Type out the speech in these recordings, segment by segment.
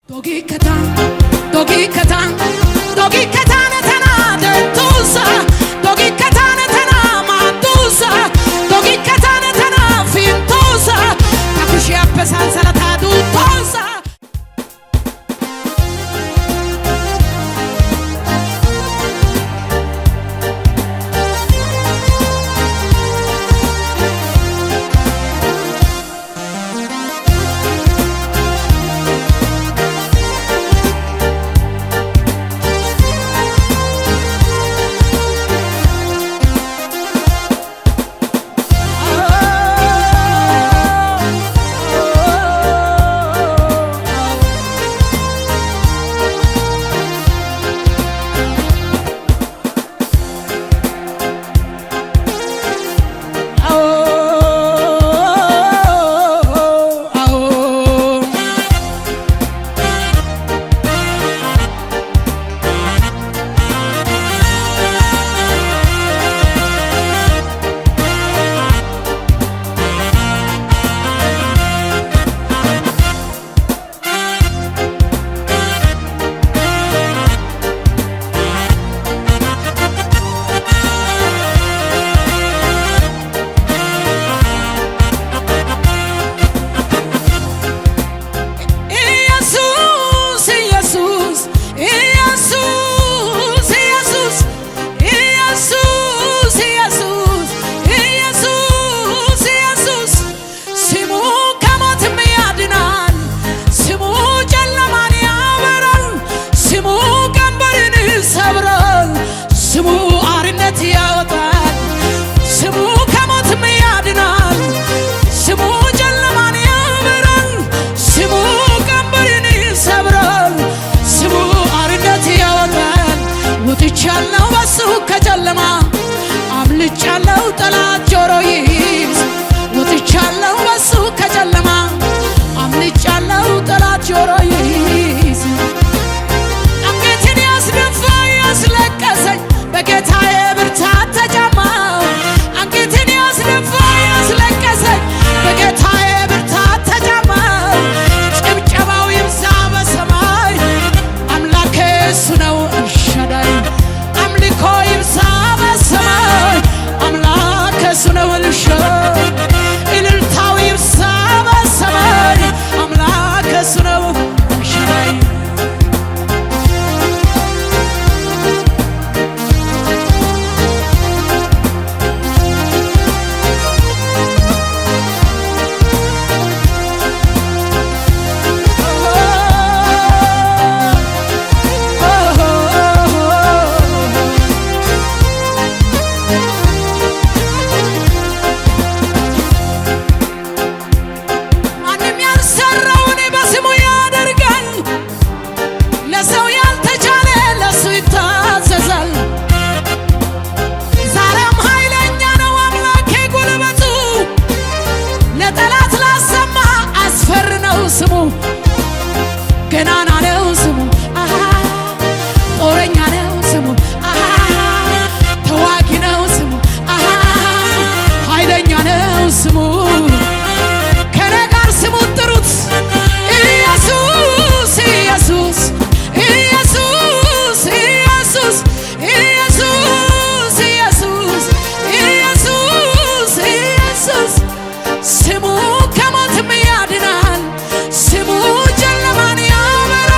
Dogikata, dogikata, dogikata tana dentusa, dogikata tana madusa, dogikata tana fintusa, takushiyappe sansalata dutosa. ኢየሱስ ኢየሱስ ኢየሱስ ኢየሱስ ኢየሱስ ኢየሱስ ኢየሱስ ኢየሱስ ስሙ ከሞትም ያድናል። ስሙ ጨለማን ያበራል። ስሙ ቀንበርን ይሰብራል። ስሙ አርነት ያወጣል። ስሙ ከሞትም ያድናል። ስሙ ጨለማን ያበራል። ስሙ ቀንበርን ይሰብራል። ስሙ አርነት ያወጣል። ወጥቻለሁ በሱ ከጨለማ፣ አምልጫለሁ ጠላት ጆሮ ይዝ። ወጥቻለሁ በሱ ከጨለማ፣ አምልጫለሁ ጠላት ጆሮ ይዝ። አንገቴን ያስደፋ ያስለቀሰኝ በጌታዬ ብርታት ተጫማው። አንገቴን ያስደፋ ያስለቀሰኝ በጌታዬ ብርታት ተጫማው። ጭብጨባው ይብዛ በሰማይ፣ አምላኬ እሱ ነው ኤልሻዳይ። አምልኮ ይብዛ በሰማይ፣ አምላኬ እሱ ነው ኤልሻዳይ። እልልታው ይብዛ በሰማይ፣ አምላኬ እሱ ነው ኤልሻዳይ። ማንም ያልሰራውን በስሙ ያደርጋል። ለሰው ያልተቻለ ለሱ ይታዘዛል። ዛሬም ኃይለኛ ነው አምላኬ ጉልበቱ፣ ለጠላት ላሰማ አስፈሪ ነው ስሙ፣ ገናና ነው ስሙ፣ አሃ ጦረኛ ነው ስሙ፣ አሃ ተዋጊ ነው ስሙ፣ አሃ ኃይለኛ ነው ስሙ። ከኔ ጋር ስሙን ጥሩት። ኢየሱስ ኢየሱስ ኢየሱስ ኢየሱስ ኢየሱስ ኢየሱስ ኢየሱስ ኢየሱስ ስሙ ከሞትም ያድናል። ስሙ ጨለማን ያበራል።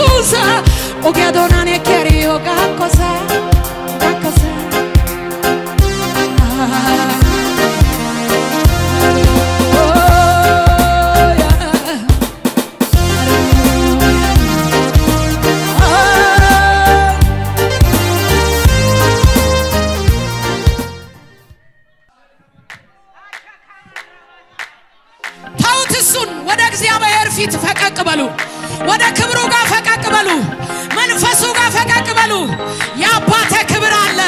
Yesuusa ogiyaa doonan eqqiyaariyo gakkosa gakkosa. Oh, yeah. Ah. ተውት እሱን። ወደ እግዚአብሔር ፊት ፈቀቅ በሉ። ወደ ክብሩ ጋር ፈቀቅ በሉ። መንፈሱ ጋር ፈቀቅ በሉ። የአባቴ ክብር አለ።